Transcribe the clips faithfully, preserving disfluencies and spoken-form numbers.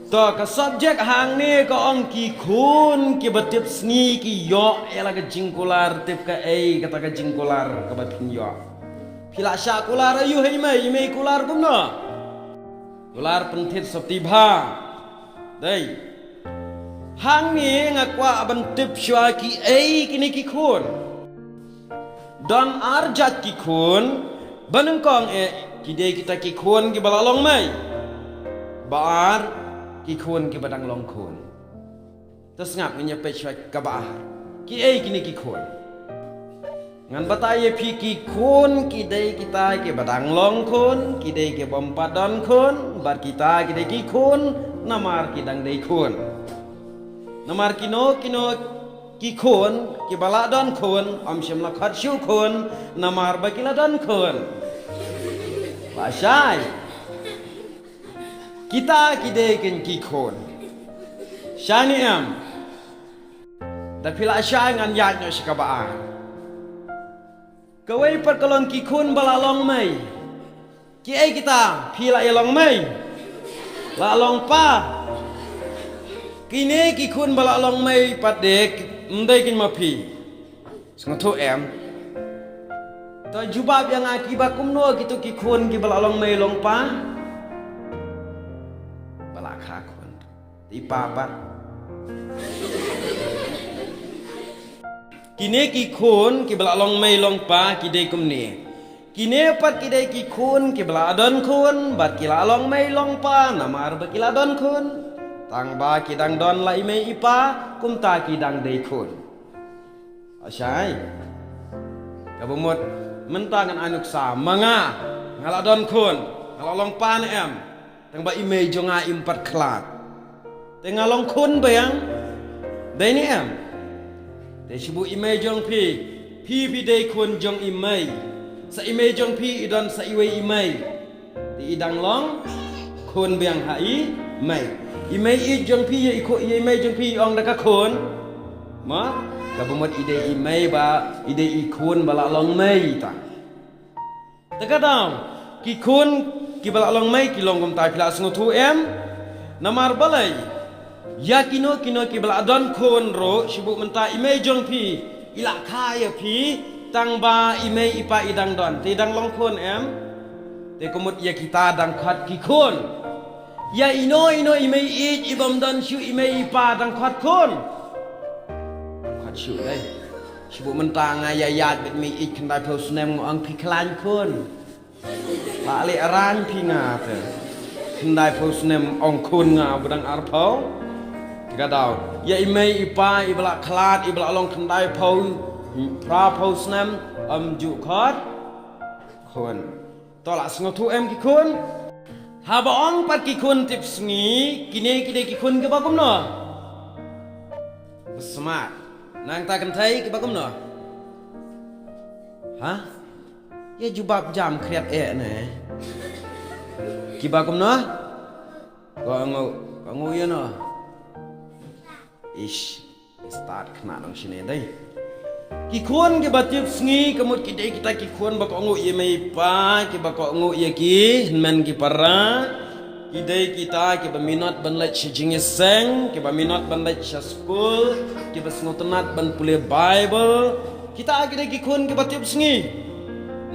To, ka subject hangne ka ong ki khun kiba tip sngi ki ïoh ïa la ka jingkular, tip kaei kata ka jingkular kaba phin ïoh. Phi la shah kular aïu ha i mei, i mei kular kumno? Kular pynthit sopti bha. Dei. Hangne nga kwah ban tip shuwa kiei kine ki khun. Don ar jait ki khun, ba nyngkong eh ki dei kita ki khun kiba la long mei. Ba ar ki khun kiba dang long khun. To sngap ngin ïa peit shuwa kaba ar. Kiei kine ki khun. Ngan batai ïa phi ki khun ki dei kita kiba dang long khun, ki dei kibym pat don khun, bad kita ki dei ki khun namar ki dang dei khun. Namar kino kino ki khun kiba la don khun, ym shym la khot shuh khun namar ba ki la don khun. Ba shai. Kita ki dei kin ki khun. Shai ne em? Da phi la shai ngan ïaid noh sha kaba ar. Kawei pat ka long ki khun ba la long mei. Kiei kita, phi la ïa long mei? La long pa. Kine ki khun ba la long mei pat de, ym dei kin ma phi. Sngewthuh em? To jubab ïa nga, kiba kumno kito ki khun kiba la long mei long pa? Ba la kha khun. I pa pat. Kine ki khun kiba la long mei long pa ki dei kumne. Kine pat ki dei ki khun kiba la don khun, bad ki la long mei long pa namar ba ki la don khun. Tang ba ki dang don la i mei i pa, kumta ki dang dei khun. Ashai. Kaba mut mynta ngan ai nuksa, ma nga, nga la don khun, nga la long pa ne em? Tang ba i mei jong nga im pat khlad. Te nga long khun biang. Dei ne em? Te shu buh i mei jong phi, phi phi dei khun jong i mei. Sa i mei jong phi i don sa iwei i mei. Te i dang long khun biang ha i mei. I mei i jong phi ïa i khu-, ïa i mei jong phi i ong da ka khun. Ma, kaba mut i dei i mei ba, i dei i khun ba la long mei ta. Te ka daw, ki khun kiba la long mei ki long kumta, phi la sngewthuh em? Namar balei? Ïa kino kino kiba la don khun ruh, shu buh mynta i mei jong phi i la kha ïa phi, tang ba i mei i pa i dang don. Te i dang long khun em? Te ka mut ïa kita dang khot ki khun. Ïa ino ino i mei ïeit i bym don shuh i mei i pa dang khot khun. Khot shuh dei. Shu buh mynta nga ïa ïaid bad mei ïeit khyndai phew snem nga ong phi khlaiñ khun. La leh rang phi nga te. Khyndai phew snem ong khun nga ba dang ar phew. Te ka daw. Ïa i mei i pa iba la khlad iba la long khyndai phew, phra phew snem, ym ju khot khun. To la sngewthuh em ki khun? Haba ong pat ki khun tip sngi, kine ki dei ki khun kiba kumno? Ba smart. Nangta kynthei kiba kumno? Ha? Ïa jubab jam khriat eh ne. Kiba kumno? Ko angu, ko angu ïa no. Ish, start khynnah nong shane dei. Ki khun kiba tip sngi ka mut ki dei kita ki khun ba kohnguh ïa i mei i pa, kiba kohnguh ïa ki hynmen ki para. Ki dei kita kiba minot ban leit sha jingïaseng, kiba minot ban leit sha skul, kiba sngewtynnat ban pule Baibl. Kita ki dei ki khun kiba tip sngi.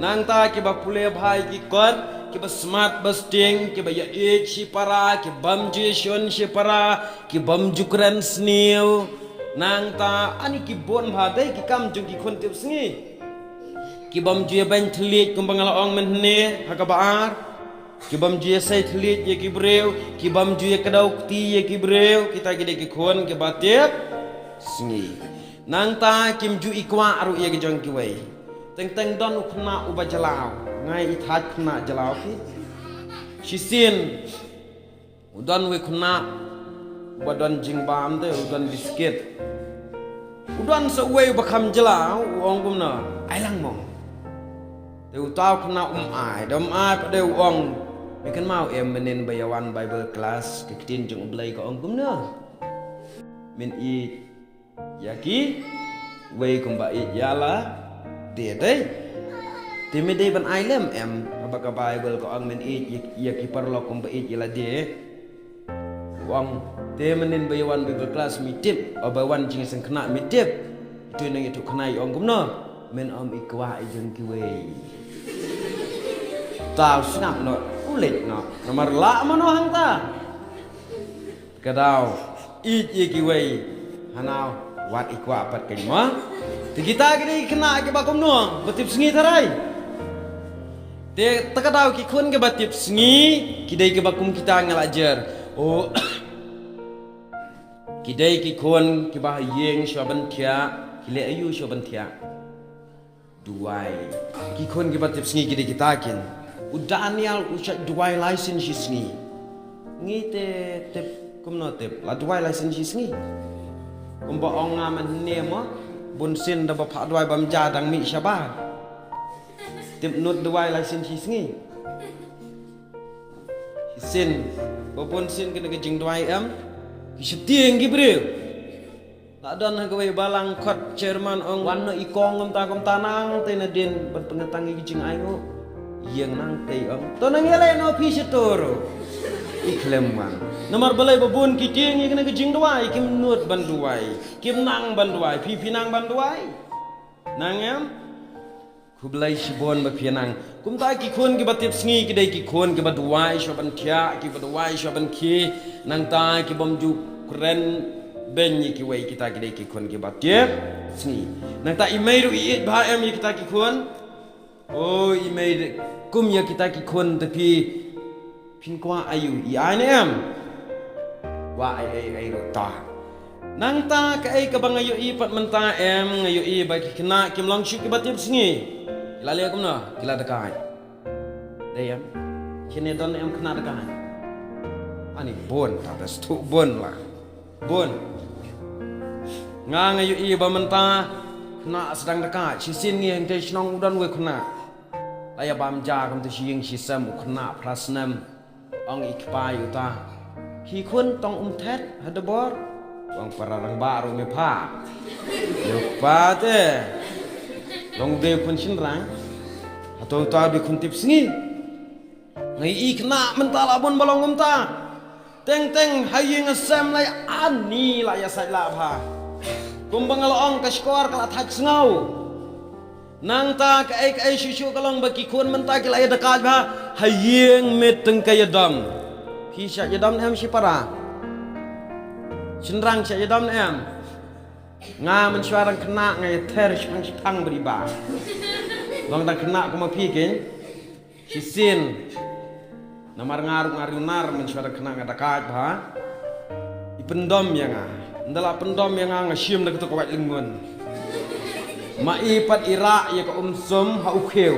Nangta kiba pule bha ïa ki kot, kiba smart ba sting, kiba ïaieit shipara, kibym ju ïashun shipara, kibym ju kren sniew. Nangta ani ki bun bha dei ki kam jong ki khun tip sngi. Kibym ju ïabeiñ thylliej kumba nga la ong mynhynne ha kaba ar. Kibym ju ïasei thylliej ïa ki briew, kibym ju ïakdew kti ïa ki briew, kita ki dei ki khun kiba tip sngi. Nangta kim ju i kwah ruh ïa ki jong kiwei. Teng teng don u khynnah uba jyllaw. Nga i thait khynnah jyllaw ki. Shisien u don uwei u khynnah uba don jingbam te u don biskit. U don sa uwei uba kham jyllaw u ong kumno, ai lang mong. Te uta u khynnah um ai, da um ai pat de u ong, me kynmaw em mynnin ba ïawan Bible class ka ktien jong U Blei ka ong kumno? Men ïeit ïa kiwei kumba ïeit ïa lade dei. Te me dei ban ai lem em, haba ka Baibl ka ong men ïeit ïa, ïa ki paralok kumba ïeit ïa lade. Ong te mynnin ba ïa wan Bible class mi tip, o ba wan jingïaseng khynnah mi tip. Itu nang itu khynnah i ong kumno. Men ym i kwah i jong kiwei. Taw sngap noh, u leit noh. Namar lah mano hangta. Ka daw ïeit ïa kiwei. Hanaw wat i kwah pat kein mo. Te kita ki dei ki khynnah kiba kumno, ba tip sngi tharai. Te ta ka daw ki khun kiba tip sngi ki dei kiba kum kita nga la jer. Oh. Ki dei ki khun kiba ha ïing shuwa ban thiah, ki leh aïu shuwa ban thiah. Duwai. Ki khun kiba tip sngi ki dei kita kein. U Daniel u shait duwai lai sien shi sngi. Ngi te tip kumno tip la duwai lai sien shi sngi. Kumba ong nga mynne mo, bun sien da ba phah duwai bam ja dang mih shabar. Tip nud duwai lai sien shi sngi. Shisien, ba bun sien kane ka jingduwai em, ki shatieng ki briew. La don ha kawei balang khot chairman ong wan noh i kong kumta kumta nang te nadien ban pynkyntang ïa ki jingainguh. Ïeng nang te ong to nang ïaleh noh phi shato ruh. I khlem wan. Namar balei ba bun ki tieng ïa kane ka jingduwai kim nud ban duwai. Kim nang ban duwai, phi phi nang ban duwai. Nang em? Khublei shibun ba phi nang. Kumta ki khun kiba tip sngi ki dei ki khun kiba duwai shuwa ban thiah, kiba duwai shuwa ban khie. Nangta ki bym ju kren beiñ ïa kiwei, kita ki dei ki khun kiba tip sngi. Nangta i mei ruh i ïeit bha em ïa kita ki khun. O i mei, kum ïa kita ki khun te phi Phin kwah aïu, i ai ne em? Kwah ai ai ai ruh ta. Nangta kaei kaba nga ïohi pat mynta em, nga ïohi ba ki khynnah kim long shuh kiba tip sngi. Ki la leh kumno? Ki la dakaid. Dei em? Kine don em khynnah dakaid? Ani bun ta, bes tu bun la. Bun. Nga nga ïohi ba mynta khynnah sdang dakaid. Shisien ngi hangtei shnong u don wei khynnah. La ïa bam ja kumta shi ïing shi sem u khynnah phra snem. Ong i kpa ïa uta, "Khie khun, tong um thet ha dbor." Ong para rangbah ruh, "Me pha, me pha te." Long dei khun shynrang. Hato uta dei khun tip sngi? Nga ïohi khynnah mynta la bun ba long kumta. Teng teng ha ïing ha sem la ïa ani la ïa sait lah bha. Kumba nga la ong, ka shkor ka la thait sngew. Nangta kaei kaei shuh shuh ka long ba ki khun mynta ki la ïa dakaid bha ha ïing, miet tang ka ïadom. Phi shah ïadom ne em shipara? Shynrang shah ïadom ne em? Nga mynshuwa dang khynnah nga ïa ther shipang shipang bri ba. Long dang khynnah kum ma phi kein. Shisien. Namar nga ruh nga riewnar mynshuwa dang khynnah nga dakaid bha. I pyndom ïa nga. Ynda la pyndom ïa nga nga shim da kato ka wait lyngngun. Ma i pat i rah ïa ka umsum ha u khiew.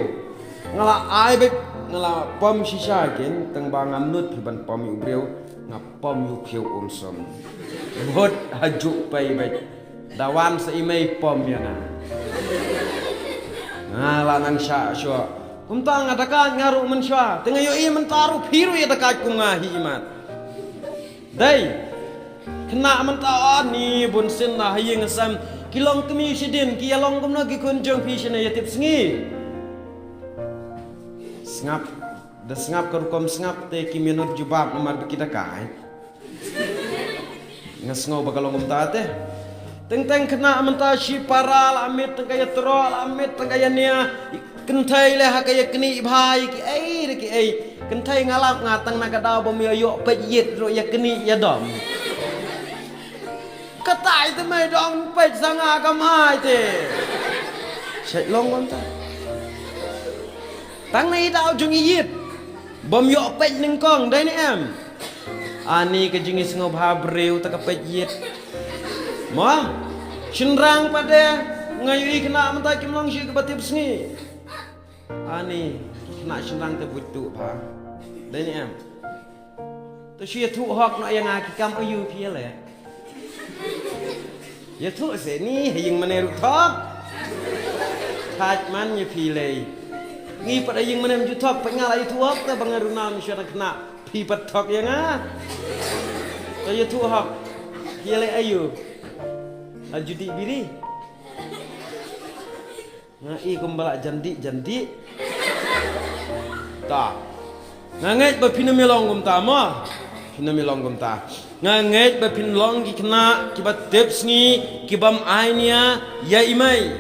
Nga la ai beit, nga la pom shisha kein, tang ba ngam nud phi ban pom ïa u briew, nga pom ïa u khiew umsum. Bhut ha juh pei beit. Da wan sa i mei pom ïa nga. Nga la nang shah shuh. Kumta nga dakaid nga ruh mynshuwa. Te nga ïohi mynta ruh phi ruh ïa dakaid kum nga hi imat. Dei. Khynnah mynta ani bun sien na ha ïing ha sem. Ki long kmie shadien, ki ïa long kumno ki khun jong phi shane ïa tip sngi. Sngap, da sngap ka rukom sngap te kim ïa nud jubab namar ba ki dakaid. Nga sngew ba ka long kumta te. Teng teng khynnah mynta shipara la miet tang ka ïa troh, la miet tang ka ïa nia. Kynthei leh ha ka ïa knieh bha ïa kiei re kiei. Kynthei nga lap nga tang na ka daw bym ïoh peit ïit ruh ïa knieh ïa dom. Katai te mei dom peit sa nga kam ai te. Shait long kumta. Tang na i daw jong i ïit. Bym ïoh peit nyngkong, dei ne em? Ani ka jingïasngewbha briew ta ka peit ïit. Mo? Shynrang pat de, nga ïohi khynnah mynta kim long shuh kiba tip sngi. Ani, khynnah shynrang te buit tuh bha. Dei ne em? To shu ïathuh hok noh ïa nga ki kam aïu phi ïa leh. Ïathuh se ni, ha ïing mane ruh thok. Thait man ïa phi lei. Ngi pat ha ïing mane ym ju thok, pat nga la ïathuh hok, te ba nga runa mynshuwa dang khynnah. Phi pat thok ïa nga. To ïathuh hok. Phi ïa leh aïu? La ju dih biri. Nga i kumba la jan dih, jan dih. Ta. Nga ngeit ba phin ym ïa long kumta mo. Phin ym long kumta. Nga ngeit ba phin long ki khynnah kiba tip sngi, kibym ai nia ïa i mei.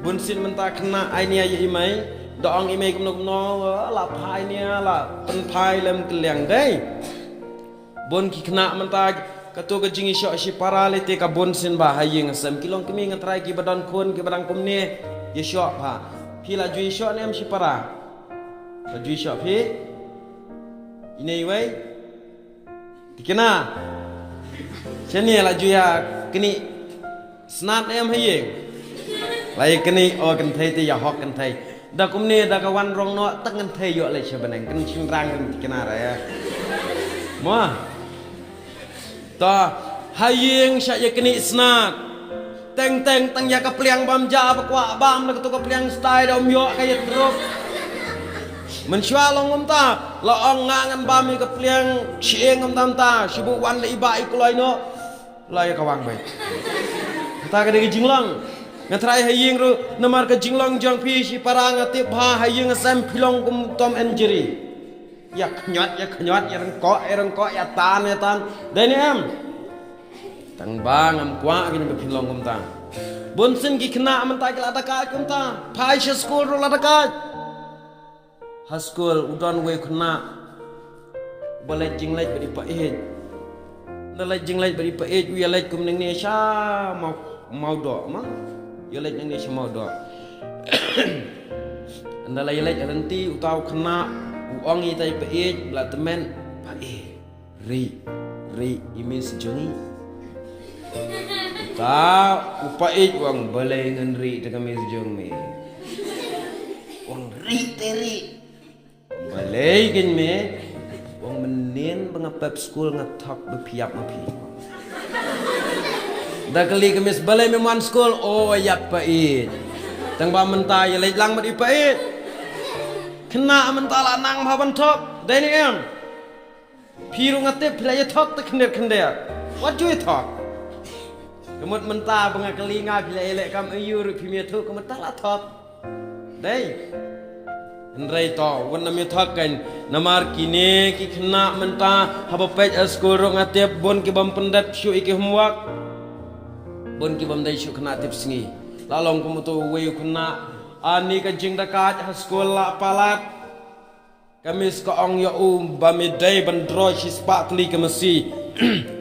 Bun sien mynta khynnah ai nia ïa i mei. Da ong i mei kumno kumno, la phai nia, la pynphai lem kylliang dei. Bun ki khynnah mynta, kato ka jingïashoh shipara lei te ka bun sien bha ha ïing ha sem. Ki long kmie, nga trai, kiba don khun, kiba dang kumne ïashoh bha. Phi la ju ïashoh ne em shipara? La ju ïashoh phi? Ine iwei? Tikna. Shane la ju ïa knieh snat ne em ha ïing? La ïa knieh, o kynthei te ïa hok kynthei. Da kumne da ka wan rong noh tang kynthei ïoh leit sha bneng, kan shynrang kan tikna ra ïa. Mo. To, ha ïing shah ïa knieh snat. Teng teng tang ïa ka pliang bam ja ba kwah bam, da kato ka pliang stai da ym ïoh ka ïa trup. Mynshuwa long kumta, la ong nga ngan bam ïa ka pliang shi ïing kumta kumta, shi buh wan da i bah i kloi noh. La ïa ka wang beit. Kata ka dei ka jinglong. Nga trai ha ïing ruh, namar ka jinglong jong phi shipara nga tip bha, ha ïing ha sem phi long kum Tom and Jerry. Ïa khñiot, ïa khñiot, ïa ryngkoh, ïa ryngkoh, ïa tan, ïa tan. Dei ne em? Tang ba ngam kwah kine ba phin long kumta. Bun sien ki khynnah mynta ki la da kait kumta. Phai sha skul ruh la da kait. Ha skul u don uwei u khynnah uba leit jingleit bad i pa ïeit. Ynda leit jingleit bad i pa ïeit, u ïa leit kum nangne sha maw, mawdoh ma. Ïa leit nangne sha mawdoh. Ynda la ïa leit ha lynti, uta u khynnah u ong ïa i pa ïeit, ba la tymmen, pa ïeit. Rieh, rieh i miss jong ngi. Uta u pa ïeit u ong, balei ngan rieh da ka miss jong me? U ong rieh te rieh. Balei kein me? U ong mynnin ba nga pep skul nga thok ba phi ïap ma phi. Da kylli ka miss, balei mem wan skul? O ïap pa ïeit. Tang ba mynta ïa leit lang bad i pa ïeit. Khynnah mynta la nang bha ban thok. Dei ne em? Phi ruh nga tip phi la ïa thok te khyndiat khyndiat. Wat ju ïa thok. Ka mut mynta ba nga kylli nga phi la ïa leh kam aiu ruh phim ïathuh, ka mut ta la thok. Dei. Hynrei to, wat nym ïa thok kein, namar kine ki khynnah mynta haba peit ha skul ruh nga tip bun ki bym pyndep shuh ïa ki homework. Bun ki bym dei shuh khynnah tip sngi. La long kum uto uwei u khynnah, ani ka jingdakait ha skul la palat. Ka miss ka ong ïa u ba me dei ban draw shispah tylli ka masi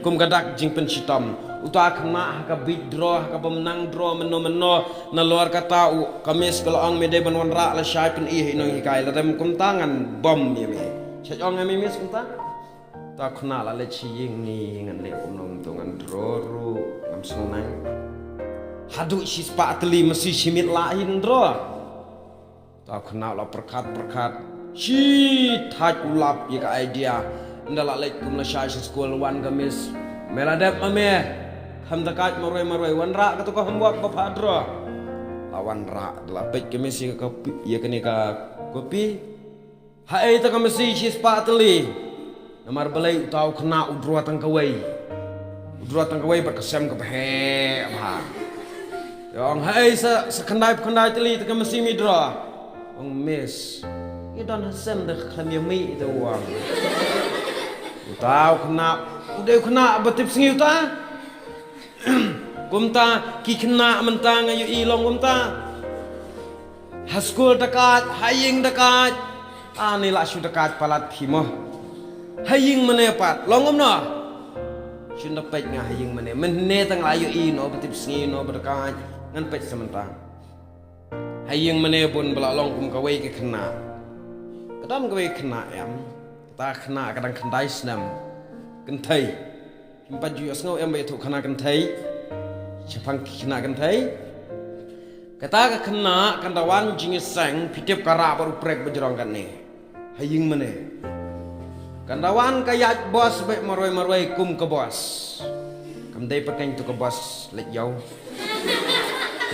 kum ka dak jingpynshitom. Uta khynnah ha ka bit draw, ha ka bym nang draw mynno mynno. Nalor kata u, ka miss ka la ong me dei ban wanrah lashai, pyni ha i nonghikai, lada em kumta ngan bom ïa me. Sha ong ïa me miss kumta. Uta khynnah la leit sha ïing, ni ngan leh kumno kumto, ngan draw ruh ngam sngewnaing. Haduh shispah tylli masi shi miet lah hi ngan draw. Uta u khynnah u la pyrkhat pyrkhat. Shi thait u lap ïa ka idea. Ynda la leit kum lashai sha skul, wan ka miss. Me la dep ma me? Kham dakaid marwei marwei, wanrah kato ka homework ba pha draw. La wanrah, la peit ka miss ïa ka kopi, ïa kane ka kopi. Haei ta ka masi shispah tylli. Namar balei? Uta u khynnah u draw tang kawei. U draw tang kawei bad ka sem kaba heh bha. Ïa ong, haei sa, sa khyndai phew khyndai tylli ta ka masi me draw? Ong miss, ngi don ha sem da khlem ïa mih, ita u ong. Uta u khynnah, u dei u khynnah ba tip sngi uta. Kumta ki khynnah mynta nga ïohi long kumta. Ha skul dakaid, ha ïing dakaid. Ani lah shu dakaid palat phi mo. Ha ïing mane pat long kumno? Shun da peit nga ha ïing mane. Mynne tang la ïohi no ba tip sngi, no ba dakaid. Ngan peit sa mynta. Ha ïing mane bun ba la long kum kawei ka khynnah. Ka don kawei ka khynnah em. Kata ka khynnah ka dang khyndai snem. Kynthei. Phim pat ju ïohsngew em ba ïathuh khynnah kynthei? Shaphang ki khynnah kynthei. Kata ka khynnah kan da wan jingïaseng, phi tip ka rah bad u prek ba jrong kane. Ha ïing mane. Kan da wan ka ïaid bos beit marwei marwei kum ka bos. Kam dei pat kein tu ka bos leit ïew.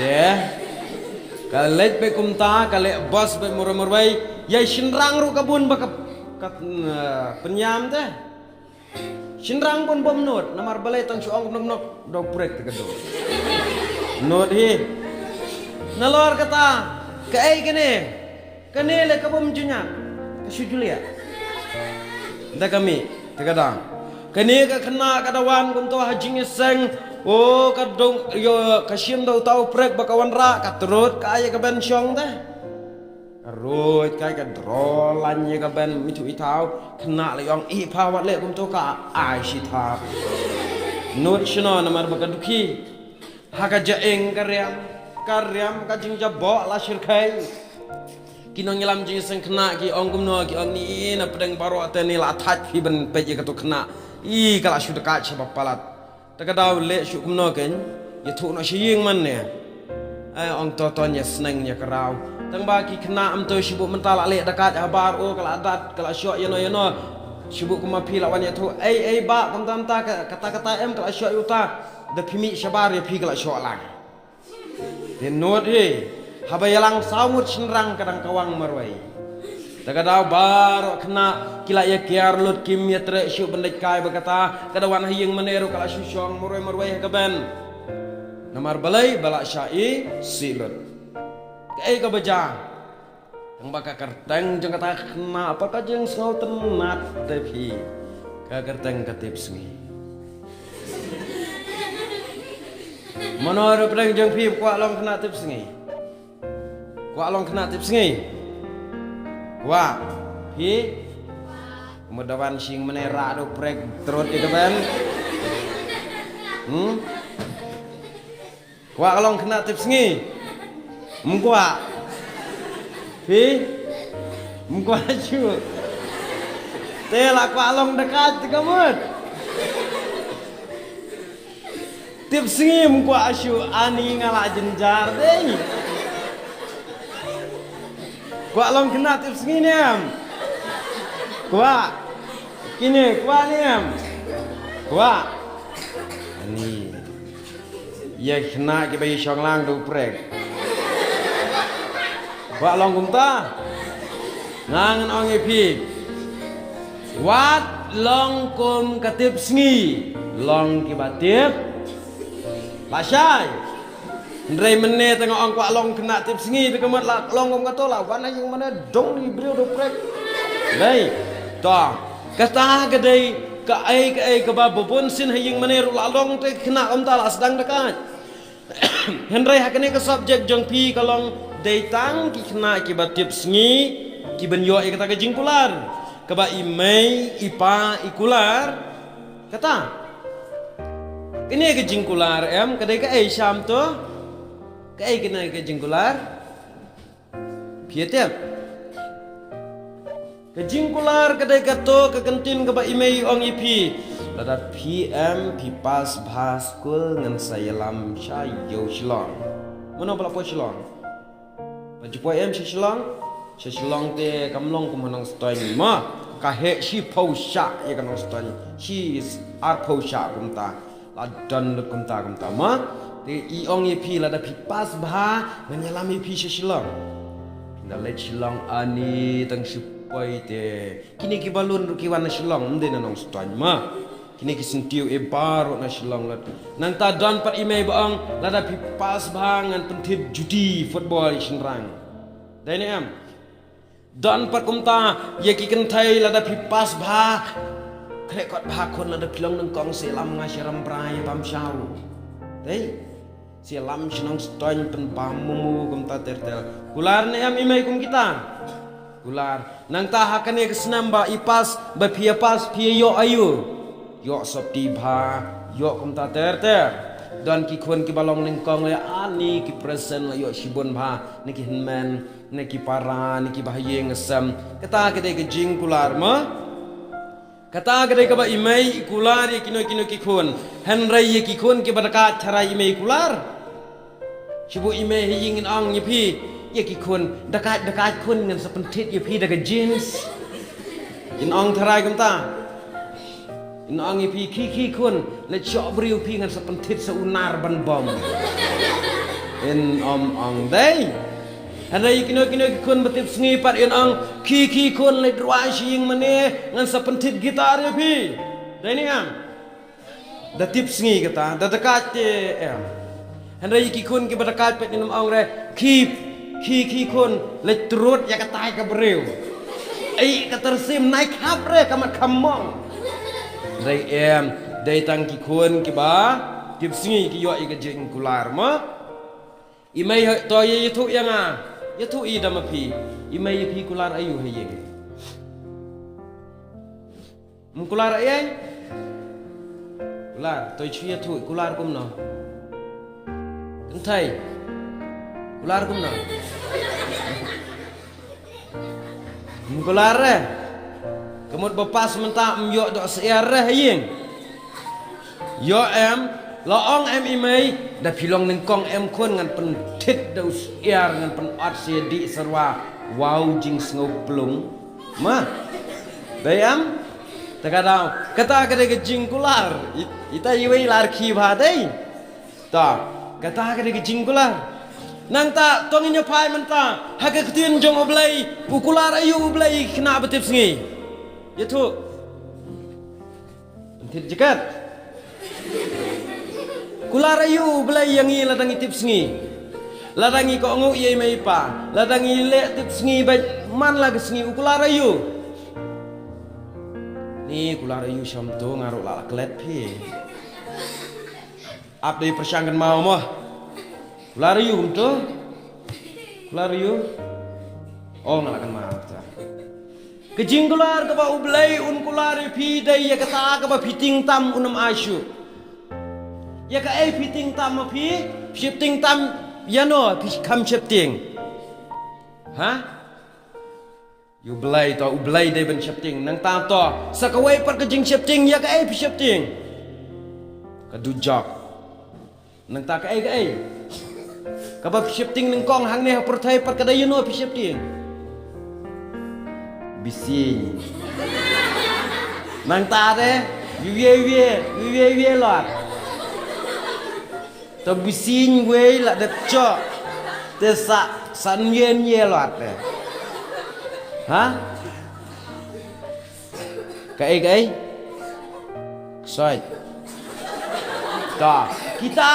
Te ka leit beit kumta, ka leit bos beit marwei marwei. Ïa shynrang ruh ka bun ba ka, ka, eh, pynïam te. Shynrang bun bym nud, namar balei tang shu ong kumno kumno, da u prek te ka dum. Nud hi. Nalor kata, kaei kane? Kane le ka bym ju ñiah. Ka shu ju liah. Da ka mih. Te ka dang. Kane ka khynnah ka da wan kumto ha jingïaseng. O ka dong ïoh ka shim da uta u prek ba ka wanrah, ka trud ka ai ïa ka Ben shong te. Ka ruid kai ka dro laiñ ïa ka Ben ithuh ithaw. Khynnah la ong i pha wat leh kumto, ka ai shi thap. Nud shano namar ba ka dukhi. Ha ka jaing ka riam, ka riam ka jingjaboh la shyrkhei. Ki nongïalam jingïaseng khynnah ki ong kumno, ki ong ni na pdeng baroh te ni la thait phi ban peit ïa kato khynnah. I ka la shu dakaid sha ba palat. Te ka daw leh shu kumno kein, ïathuh noh sha ïing man ne. Ai ong to ton ïa sneng ïa ka raw. Tang ba ki khynnah am to shu buh mynta la leh dakaid habar, o ka la dat ka la shoh ïano ïano. Shu buh kumba phi la wan ïathuh, ei ei ba kumta kumta ka- kata kata em ka la shoh ïa uta. Da phi mih shabar ïa phi ka la shoh lang. Te nud hi. Haba ïalang saw ngut shynrang ka dang kawang marwei. Te ka daw baroh khynnah ki la ïa kiar lut kim ïa treh shuh ban leit kai ba kata ka da wan ha ïing mane ruh ka la shu shong marwei marwei ha ka Ben. Namar balei ba la shah i sih lut. Kaei kaba jia. Tang ba ka kyrteng jong kata ka khynnah pat ka jingsngewtynnat te phi. Ka kyrteng ka Tipsngi. Mano ruh pdeng jong phi kwah long khynnah Tipsngi? Kwah long khynnah Tipsngi? Kwah. Phi? Mut da wan shing mane rah da u prek trud ïa ka Ben. Hmm? Kwah long khynnah Tipsngi? Ym kwah. Phi? Ym kwah shuh. Te la kwah long dakaid te ka mut. Tipsngi ym kwah shuh, ani nga la jynjar dei. Kwah long khynnah Tipsngi ne em? Kwah. Kine kwah ne em? Kwah. Ani. Ïa khynnah kiba ïa shong lang da u prek. Kwah long kumta. Nga ngan ong ïa phi. Wat long kum ka Tipsngi. Long kiba tip. Lashai. Hynrei mynne te nga ong kwah long khynnah Tipsngi te ka mut la long kum kato la wan ha ïing mane dong i briew da u prek. Dei. To. Kata ka dei kaei kaei kaba bun sien ha ïing mane ruh la long te khynnah kumta la sdang dakaid. Hynrei ha kane ka subject jong phi ka long dei tang ki khynnah kiba Tipsngi kiban ïoh ïa kata ka jingkular. Kaba i mei i pa i kular. Kata. Kane ka jingkular em ka dei kaei sham to? Kaei kane ka jingkular? Phi ïa tip. Ka jingkular ka dei kato ka kyntien kaba i mei i ong ïa phi. Lada phi em phi pass bha skul ngan sa ïalam sha ïew Shillong. Mano ba la poi Shillong? Ba ju poi em sha Shillong? Sha Shillong te kam long kum ha Nongstoiñ ma. Ka heh shiphew shah ïa ka Nongstoiñ. Shi arphew shah kumta. La don lut kumta kumta ma. Te i ong ïa phi lada phi pass bha ngan ïalam ïa phi sha Shillong. Phin da leit Shillong ani tang shu poi te. Kine ki balun ruh ki wan na Shillong ym dei na Nongstoiñ ma. Kine ki syntiew e baroh na Shillong lut. Nangta don pat i mei ba ong lada phi pass bha ngan pynthit juti football ïa shynrang. Dei ne em? Don pat kumta ïa ki kynthei lada phi pass bha. Khreh kot bha khun lada phi long nyngkong sa ïalam nga sha Rambrai ïa bam shaw. Dei. Sa ïalam sha Nongstoiñ pynbam momo kumta ter ter. Kular ne em i mei kum kita? Kular. Nangta ha kane ka snem ba i pass ba phi ïa pass phi ïa ïoh aïu? Ïoh sopti bha, ïoh kumta ter ter. Don ki khun kiba long nyngkong leh ani ki present la ïoh shibun bha, ne ki hynmen, ne ki para, ne ki bahaïing hasem. Kata ka dei ka jingkular ma. Kata ka dei kaba i mei i kular ïa kino kino ki khun. Hynrei ïa ki khun kiba dakaid tharai i mei i kular. Shu buh i mei ha ïing in ong ïa phi ïa ki khun dakaid dakaid khun ngan sa pynthit ïa phi da ka jeans. In ong tharai kumta. In ong ïa phi khie khie khun leit shoh briew phi ngan sa pynthit sa u nar ban bom. In ym ong dei. Hynrei ïa kino kino ki khun ba tip sngi pat in ong khie khie khun leit rwai sha ïing mane ngan sa pynthit guitar ïa phi. Dei ne em? Da tip sngi kata da dakaid te em. Hynrei ïa ki khun kiba dakaid pat in ym ong re khie khie khie khun leit trud ïa katai ka briew. Ei ka tyrsim nai khap re ka mat kham mong. Hynrei em, dei tang ki khun kiba tipsngi ki ïoh ïa ka jingkular mo. I mei ha, to ïa ïathuh ïa nga. Ïathuh i da ma phi. I mei ïa phi kular aïu ha ïing? Ym kular aïu? Kular, to i shu ïathuh, kular kumno? Kynthei. Kular kumno? Ym kular re. Ka mut ba pass mynta ym ïoh doh syiar re ha ïing. Ïoh em, la ong em i mei, da phi long nyngkong em khun ngan pynthit da u syiar ngan pynot sha ïa dih syrwa. Wow jingsngew plung. Ma. Dei em? Te ka daw, kata ka dei ka jingkular. It-, ita iwei lar khi bha dei. Ta, kata ka dei ka jingkular. Nangta, to ngin ïa phai mynta ha ka ktien jong U Blei, u kular aïu U Blei ïa ki khynnah ba tipsngi? Ïathuh. Pynthit jakat. Kular aïu U Blei ïa ngi lada ngi tipsngi? Lada ngi kohnguh ïa i mei i pa, lada ngi leh tipsngi bad man la ka sngi, u kular aïu? Ni kular aïu sham to nga ruh la la klet phi. Ap dei pyrshang kan mau mo. Kular aïu kumto? Kular aïu? Oh, nga la kan mau ta. Ka jingkular kaba U Blei un kular ïa phi dei ïa kata kaba phi tieng tam un ym ai shuh. Ïa kaei phi tieng tam ma phi? Phi sheptieng tam ïa no phi kham sheptieng? Ha? Ïa U Blei to, U Blei dei ban sheptieng. Nangta to, sa kawei pat ka jingsheptieng, ïa kaei phi sheptieng? Ka dujok. Nangta kaei kaei? Kaba phi sheptieng nyngkong hangne ha pyrthei pat ka dei ïa no phi sheptieng? Bisieng. Nangta de, wiewiew, wiewiew lot. To bisieng wei la dep chok. Te sa, sa nien ye lot te. Ha? Kaei, kaei? Soi. Ta, kita,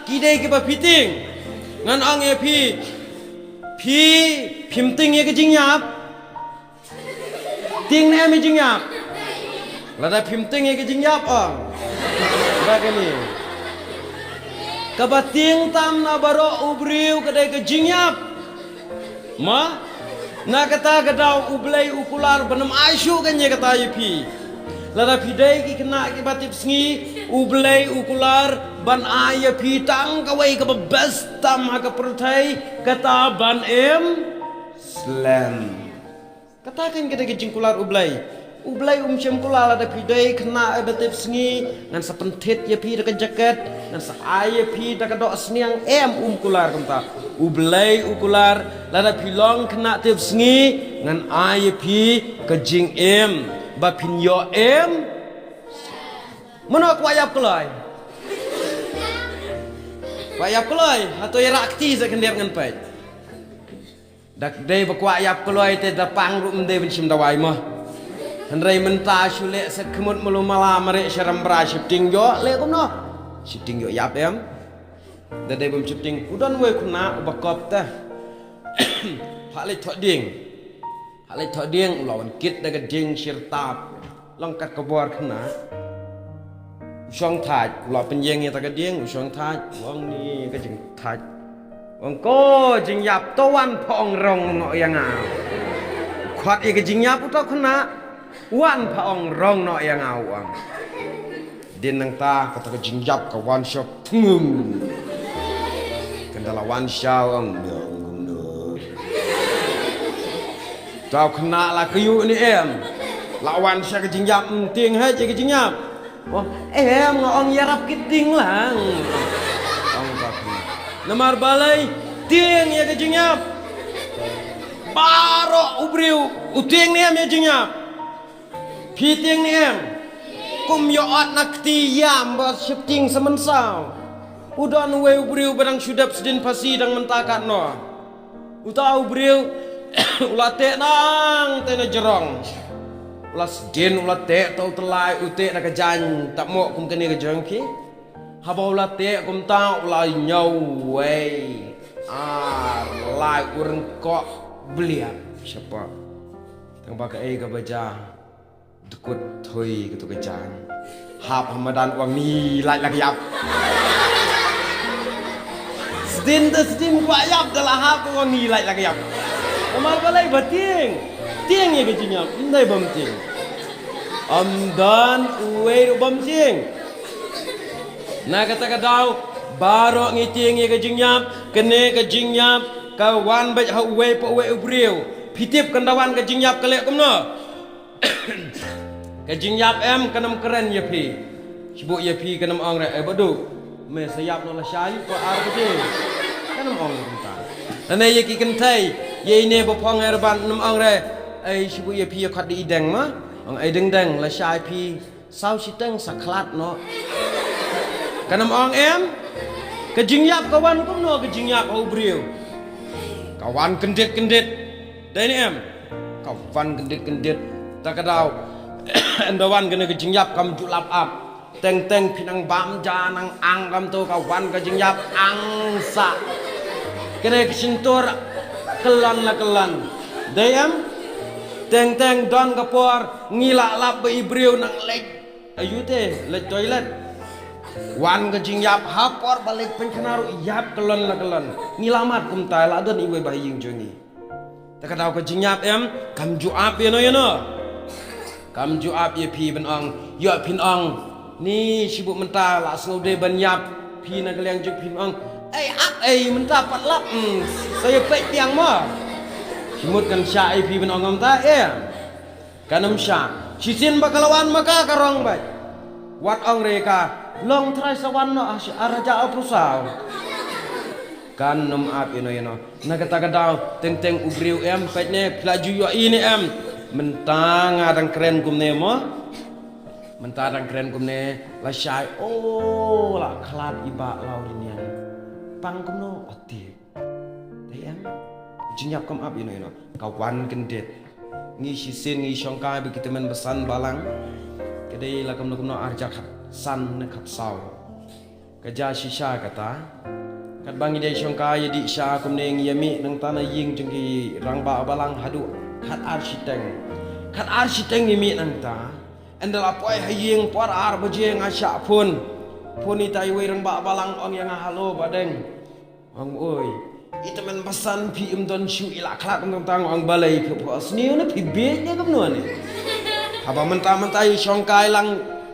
ki dei kiba phi tieng. Ngan ong ïa phi. Phi, phim tieng ïa ka jingïap. Tieng ne em ïa ka jingïap? Lada phim tieng ïa ka jingïap, ong. Ba kane. Kaba tieng tam na baroh u briew ka dei ka jingïap. Ma? Na kata ka daw U Blei u kular ban ym ai shuh kane kata ïa phi. Lada phi dei ki khynnah kiba tipsngi, U Blei u kular ban ai ïa phi tang kawei kaba best tam ha ka pyrthei, kata ban im slem. Kata kan ka dei ka jingkular U Blei. U Blei um shym kular lada phi dei khynnah ba tipsngi, ngan sa pynthit ïa phi da ka jaket, ngan sa ai ïa phi da ka doh sniang, em, um kular kumta. U Blei u kular lada phi long khynnah tipsngi, ngan ai ïa phi ka jingim ba phin ïoh im. Mano kwah ïap kloi? Kwah ïap kloi? Hato ïa rak ti sa khyndiat ngan peit. Dak dei ba kwah ïap kloi te da pang ruh ym dei ban shim dawai mo. Hynrei mynta shu leh set khmut malu mala mareh sharam bra sheptieng ïoh leh kumno. Sheptieng ïoh ïap em. Da dei bym sheptieng u don wei khynnah uba kop te. Phah leit thoh dieng. Phah leit thoh dieng u la wan kit da ka dieng shirtap. Long kat ka bor khynnah. U shong thait, u la pynïeng ïa ta ka dieng, u shong thait, u ong ni ka jingthait. U ong ko jingïap to wan pha ong rong noh ïa nga. Khot ïa ka jingïap uta khynnah, wan pha ong rong noh ïa nga u ong. Din nangta kata ka jingïap ka wan shop tngum. Kan da la wan sha u ong. Tau khynnah la kyu ni em. La wan sha ka jingïap, mm, tieng hei ka jingïap. Oh, em nga ong ïarap ki tieng lang. Ong ka khynnah. Namar balei tieng ïa ka jingïap. Baroh u briew u tieng ni em ïa jingïap. Phi tieng ni em. Kum ïoh ot na kti ïam ba sheptieng sa mynsaw. U don uwei u briew ba dang shu dep sdien phasi dang mynta katno. Uta u briew u la teh nang teh na jrong. U la sdien u la teh ta u tlai u teh na ka jaiñ ta mo kum kane ka jrong ki. Haba u la teh kumta u la ñiew wei ar lai u ryngkoh bliak shapa. Tang ba kaei kaba jia. Tkut thui katu ka jaiñ. Hap ha madan, u ong, ni lait la ka ïap. Sdien te sdien kwah ïap, da la hap u ong ni lait la ka ïap. Namar balei? Ba tieng. Tieng ïa ka jingïap, ym dei bym tieng. Ym don uwei ruh bym tieng. Na kata ka daw, baroh ngi tieng ïa ka jingïap. Kane ka jingïap ka wan beit ha uwei pa uwei u briew. Phi tip kan da wan ka jingïap ka leh kumno? Ka jingïap em kan ym kren ïa phi. Shibun ïa phi kan ym ong re, "Eh, Badu, me sa ïap noh lashai pa ar baje." Kan ym ong kumta. Lane ïa ki kynthei, ïa ine ba phong ha reban, ym ong re, "Ei, shibun ïa phi ïa khot da i deng ma." Ong, "Ei deng deng, lashai phi saw shiteng sa khlad noh." Kan ym ong em? Ka jingïap ka wan kumno ka jingïap ha u briew? Ka wan kyndit kyndit. Dei ne em? Ka wan kyndit kyndit. Ta ka daw. Ynda wan kane ka jingïap kam ju lap ap. Teng teng phi nang bam ja nang ang kam tu, ka wan ka jingïap ang sa. Kane ka shyntur kyllon la kyllon. Dei em? Teng teng don ka por ngi la lap ba i briew nang leit. Ayu te, leit toilet. Wan ka jingïap ha por ba leit pynkhana ruh ïap kyllon la kyllon. Ngi la mad kumta, la don iwei ba ha ïing jong ngi. Ta ka daw ka jingïap em, kam ju ap ïano ïano. Kam ju ap ïa phi ban ong, ïoh phin ong. Ni shibun mynta la sngew dei ban ïap, phi na ka liang jong phin ong. Ei ap ei mynta pat lap, hmm, sa ïa peit biang mo. Shimut kan shah ïa phi ban ong mynta, eh. Kan ym shah. Shisien ba ka la wan ma ka ka rong beit. Wat ong re ka, long trai sa wan noh, ah, shi ar hajar arphew saw. Kan ym ap ïano ïano. Na kata ka daw, teng teng u briew em, peit ne, phi la ju ïohi ne em. Mynta nga dang kren kumne mo. Mynta dang kren kumne, lashai, oh, la khlad i bah Laurinian. Pang kumno, ati. Dei em? Jingïap kam ap ïano ïano. Ka wan kyndit. Ngi shisien ngi shongkai ba ki tymmen basan balang. Ka dei la kumno kumno ar hajar khatsan ne khatsaw. Ka jia shisha kata. Katba ngi dei shongkai ïa dih sha kumne ngi ïa mih nangta na ïing jong ki rangbah balang haduh khatar shiteng. Khatar shiteng ngi mih nangta. Ynda la poi ha ïing por ar baje nga shah phone. Phone ita iwei rangbah balang ong ïa nga, "Hello Bah Deng." Ong, "Oi, i tymmen basan phi im don shuh, i la khlad." Ong, "Tang ong balei phi phohsniew ne phi bieit ne kumno ne? Haba mynta mynta i shongkai lang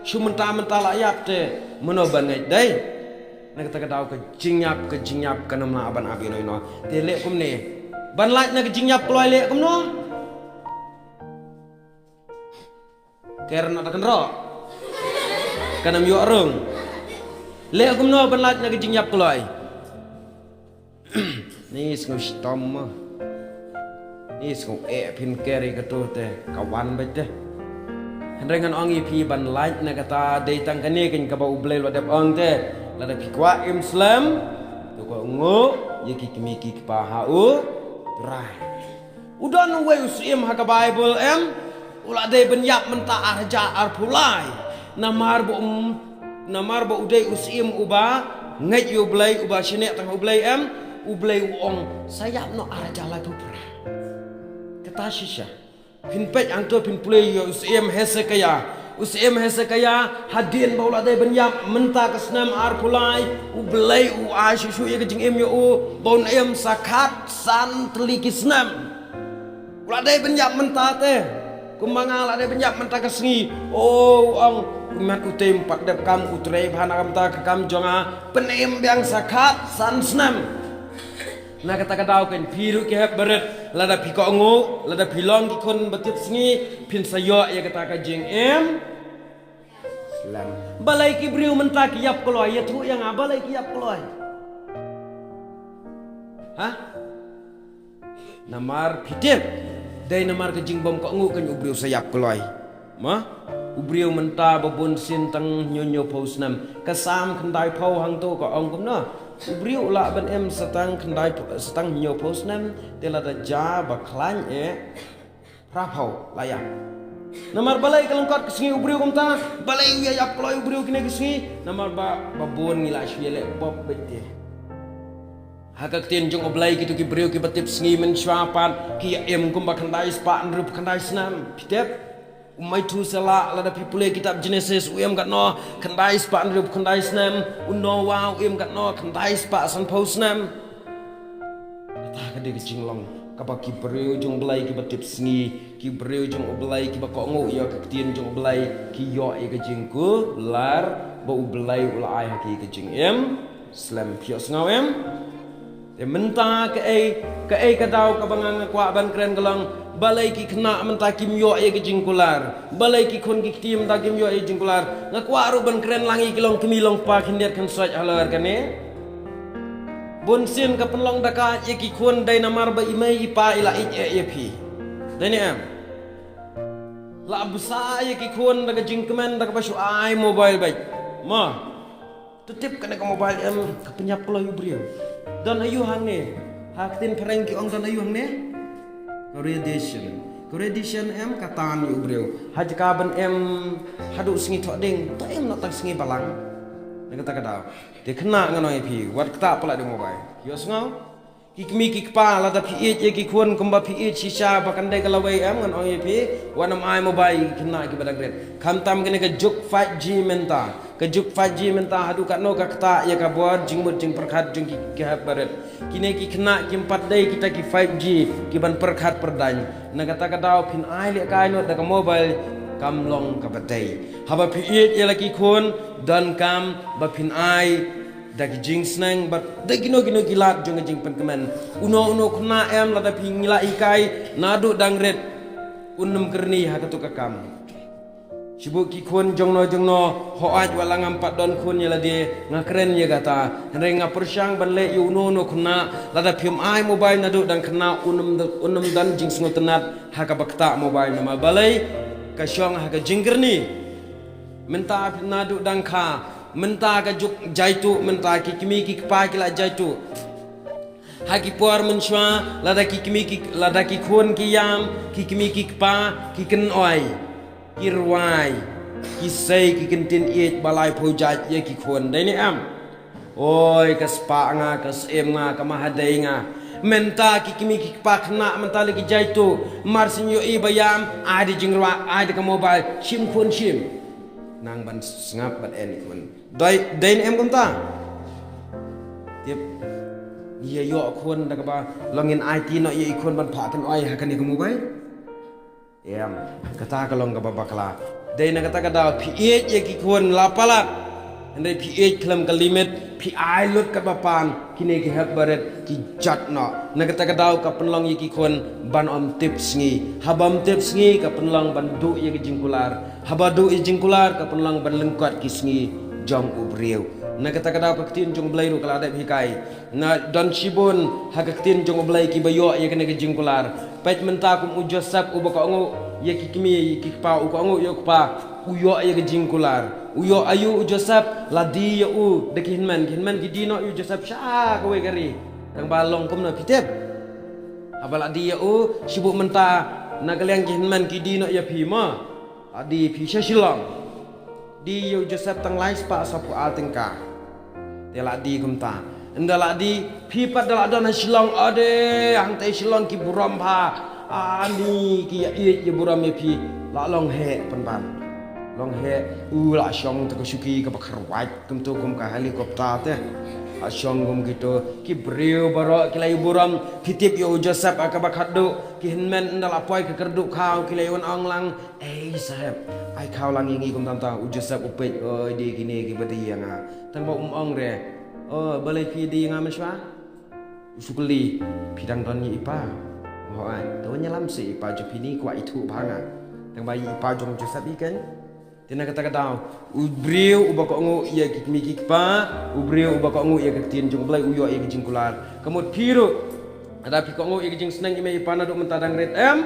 shu mynta mynta la ïap te, mano ban ngeit dei?" Na kata ka daw ka jingïap, ka jingïap kan ym lah ban ap ïano ïano. Te leh kumne. Ban lait na ka jingïap kloi leh kumno? Ker na ta kynroh. Kan ym ïoh rung. Leh kumno ban lait na ka jingïap kloi? Ni sngew shitom mo. Ni sngew eh phin ker ïa kato te ka wan beit te. Hynrei ngan ong ïa phi ban lait na kata dei tang kane keiñ kaba U Blei u la dep ong te. Lada phi kwah im slem, to kohnguh ïa ki kmie ki kpa ha U Trai. U don uwei u syiem ha ka Baibl em, u la dei ban ïap mynta ar hajar arphew lai. Namar ba um, namar ba u dei u syiem uba ngeit ïa U Blei, uba shaniah tang ha U Blei em, U Blei u ong sa ïap noh ar hajar laiphew phra. Kata shisha. Phin peit hangto phin pule ïa u syiem Hesekiah. U syiem Hesekiah hadien ba u la dei ban ïap mynta ka snem arphew lai, U Blei u ai shuh shuh ïa ka jingim ïa u ba un im sa khatsan tylli ki snem. U la dei ban ïap mynta te. Kumba nga la dei ban ïap mynta ka sngi. O, u ong, u met u tei um pat dep kam, u trei bha na ka bynta ka kam jong nga. Pynim biang sa khatsan snem. Na kata ka daw keiñ phi ruh ki hep barit, lada phi kohnguh, lada phi long ki khun ba tipsngi, phin sa ïoh ïa kata ka jingim slem. Balei ki briew mynta ki ïap kloi, ïathuh ïa nga, balei ki ïap kloi? Ha? Namar phi tip, dei namar ka jingbym kohnguh keiñ u briew sa ïap kloi. Ma? U briew mynta ba bun sien tang hynñiew hynñiewphew snem. Ka Salm khyndaiphew hangto ka ong kumno? U briew u lah ban im sa tang khyndaiphew, sa tang hynñiewphew snem, te lada jia ba khlaiñ eh, phraphew la ïap. Namar balei ka lyngkot ka sngi u briew kumta, balei u ïa ïap kloi u briew kine ki sngi, namar ba, ba bun ngi la shu ïaleh pop beit te. Ha ka ktien jong U Blei kito ki briew kiba tipsngi mynshuwa pat ki ïa im kumba khyndai spah hynriewphew khyndai snem. Phi tip? U Methuselah, lada phi pule kitab Genesis, u im katno, khyndai spah hynriewphew khyndai snem. U Noah, u im katno, khyndai spah sanphew snem. Kata ka dei ka jinglong kaba ki briew jong U Blei kiba tip sngi, ki briew jong U Blei kiba kohnguh ïa ka ktien jong U Blei, ki ïoh ïa ka jingkular ba U Blei u la ai ha ki ka jingim slem. Phi ïohsngew em? Te mynta kaei, kaei ka daw kaba nga, nga kwah ban kren ka long, balei ki khynnah mynta kim ïoh ïa ka jingkular? Balei ki khun ki kti mynta kim ïoh ïa ka jingkular? Nga kwah ruh ban kren lang ïa ki longkmie longkpa khyndiat khynsoit halor kane. Bunsien ka pynlong da ka ïa ki khun dei namar ba i mei i pa i la ïeit ïa phi. Dei ne em? La bsa ïa ki khun da ka jingkmen da kaba shu ai mobile beit. Mo. To tip kane ka mobile em ka pynïap kloi u briew. Don aïu hangne? Ha ka ktien phareng ki ong don aïu hangne? Ka radiation. Ka radiation em ka tan ïa u briew. Ha jaka ban em haduh sngi thohdieng, to em noh tang sngi balang. Na kata ka daw. Te khynnah ngan ong ïa phi, wat ktah palat da mobile. Ïohsngew? Ki kmie ki kpa, lada phi ïeit ïa ki khun kumba phi ïeit shisha ba kan dei ka lawei em, ngan ong ïa phi, wat nym ai mobile ïa ki khynnah kiba dang rit. Khamtam kane ka juk five G mynta. Ka juk five G mynta haduh katno ka ktah ïa ka bor jingmut jingpyrkhat jong ki, ki hep barit. Kine ki khynnah kim pat dei kita ki five G ki ban pyrkhat pyrdaiñ. Na kata ka daw phin ai lehkai noh da ka mobile, kam long kaba dei. Haba phi ïeit ïa la ki khun, donkam ba phin ai da ki jingsneng bad da kino kino ki lad jong ka jingpynkmen. Uno uno u khynnah em, lada phi ngi la hikai naduh dang rit, un nym kyrni ha kato ka kam. Shibun ki khun jongno jongno, hooid wat la ngam pat don khun ïa lade, nga kren ïa kata. Hynrei nga pyrshang ban leh ïa uno uno u khynnah, lada phim ai mobile naduh dang khynnah, un nym, un nym don jingsngewtynnat ha kaba ktah mobile. Namar balei? Ka shong ha ka jingkyrni. Mynta naduh dang kha, mynta ka juk jaituh, mynta ki kmie ki kpa ki la jaituh. Ha ki por mynshuwa, lada ki kmie ki, lada ki khun ki ïam, ki kmie ki kpa ki kynoi, ki rwai, ki sei ki kyntien ïeit ba laiphew jait ïa ki khun. Dei ne em? Oi, ka spah nga, ka syiem nga, ka mahadei nga. Mynta ki kmie ki kpa khynnah mynta la ki jaituh, mar shu ïohi ba ïam, ai da jingrwai, ai da ka mobile, shim khun shim. Nang ban sngap bad en khun. Dei, dei ne em kumta? Tip. Ïa ïoh khun da kaba long ngin aiti noh ïa i khun ban phah kynoi ha kane ka mobile. Em, kata ka long kaba bakla. Dei na kata ka daw phi ïeit ïa ki khun la palat. Hynrei phi ïeit khlem ka limit, phi ai lut katba pan, kine ki hep barit ki jot noh. Na kata ka daw ka pynlong ïa ki khun ban ym tip sngi. Haba ym tip sngi ka pynlong ban duh ïa ka jingkular. Haba duh ïa ka jingkular ka pynlong ban lyngkot ki sngi jong u briew. Na kata ka daw ka ktien jong u Blei ruh ka la dep hikai. Na don shibun ha ka ktien jong u Blei kiba ïoh ïa kane ka jingkular. Peit mynta kum u Joseph uba kohnguh ïa ki kmie ïa ki kpa, u kohnguh ïa u kpa, u ïoh ïa ka jingkular. U ïoh aïu u Joseph? La die ïa u da ki hynmen, ki hynmen ki die noh ïa u Joseph sha kawei ka ri. Tang ba long kumno phi tip? Haba la die ïa u, shibun mynta na ka liang ki hynmen ki die noh ïa phi mo. La die phi sha Shillong. Die ïa u Joseph tang lai spah saphew ar tyngka. Te la die kumta. Ynda la die, phi pat da la don ha Shillong, ade, hangta Shillong ki burom bha. Ani ki ïa ïeit ïa burom ïa phi. La long heh pynban. Long heh, u la shong te ka shuki kaba kharwait kumto kum ka helicopter te. La shong kum kito, ki briew baroh ki la ïa burom, ki tip ïa u Joseph ha kaba khatduh, ki hynmen ynda la poi ka kyrduh khaw ki la ïa wan ong lang, "Ei saheb, ai khaw lang ïa ngi kumta kumta." U Joseph u peit, "Oi, die kine kiba die ïa nga." Tang ba um ong re, "Oh, balei phi die ïa nga mynshuwa?" U shu kylli, "Phi dang don ïa i pa?" "Hooid." "To wan ïalam seh ïa i pa jong phi, ni kwah ithuh bha nga." Tang ba ïa i pa jong u Joseph i keiñ. Te na kata ka daw, u briew uba kohnguh ïa ki kmie ki kpa, u briew uba kohnguh ïa ka ktien jong u Blei u ïoh ïa ka jingkular. Ka mut phi ruh, lada phi kohnguh ïa ka jingsneng i mei i pa naduh mynta dang rit em,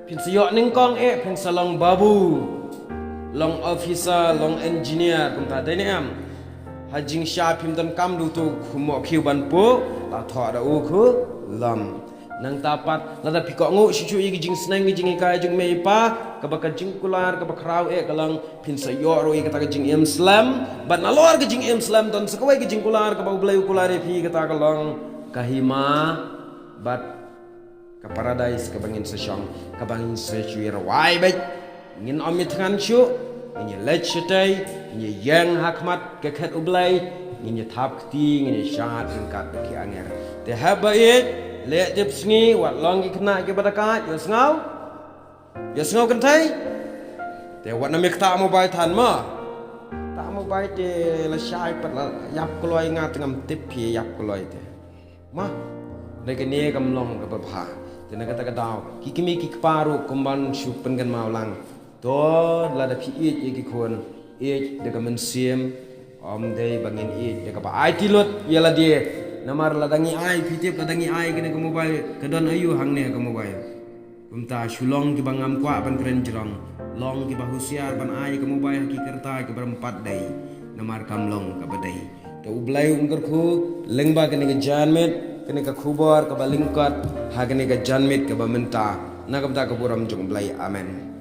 phin sa ïoh nyngkong eh, phin sa long babu, long officer, long engineer, kumta dei ne em. Ha jingshisha phim donkam da uto u khmoh khiew ban puh, la thoh da u khulom. Nangta pat, lada phi kohnguh shuh shuh ïa ka jingsneng, ka jinghikai jong i mei i pa, kaba ka jingkular kaba khraw eh ka long, phin sa ïoh ruh ïa kata ka jingim slem. Bad nalor ka jingim slem don sa kawei ka jingkular kaba U Blei u kular ïa phi, kata ka long ka hima bad ka paradais kaba ngin sa shong, kaba ngin sa shu ïa rwai beit. Ngin ym ïa thngan shuh, ngin ïa leit shatei, ngin ïa ïeng ha khmat ka khet U Blei, ngin ïa thap kti, ngin ïa shad ryngkat bad ki angel. Te hap ba ïeit, leh tip sngi, wat long ki khynnah kiba da kait, ïohsngew? Ïohsngew kynthei? Te wat nym ïa ktah mobile than mo. Ktah mobile te lashai pat la ïap kloi, nga te ngam tip phi ïap kloi te. Ma, da kane kam long kaba bha. Te na kata ka daw, ki kmie ki kpa ruh kumban shu pynkynmaw lang. To, lada phi ïeit ïa ki khun, ïeit da ka mynsiem, ym dei ba ngin ïeit da kaba aiti lut ïa lade. Namar lada ngi ai, phi tip, lada ngi ai kane ka mobile, ka don aïu hangne ha ka mobile? Kumta shu long kiba ngam kwah ban kren jrong, long kiba husiar ban ai ka mobile ha ki kyrta kiba ym pat dei, namar kam long kaba dei. Te U Blei un kyrkhu lyngba kane ka janmiet, kane ka khubor kaba lyngkot ha kane ka janmiet kaba mynta, na ka bynta ka burom jong U Blei. Amen.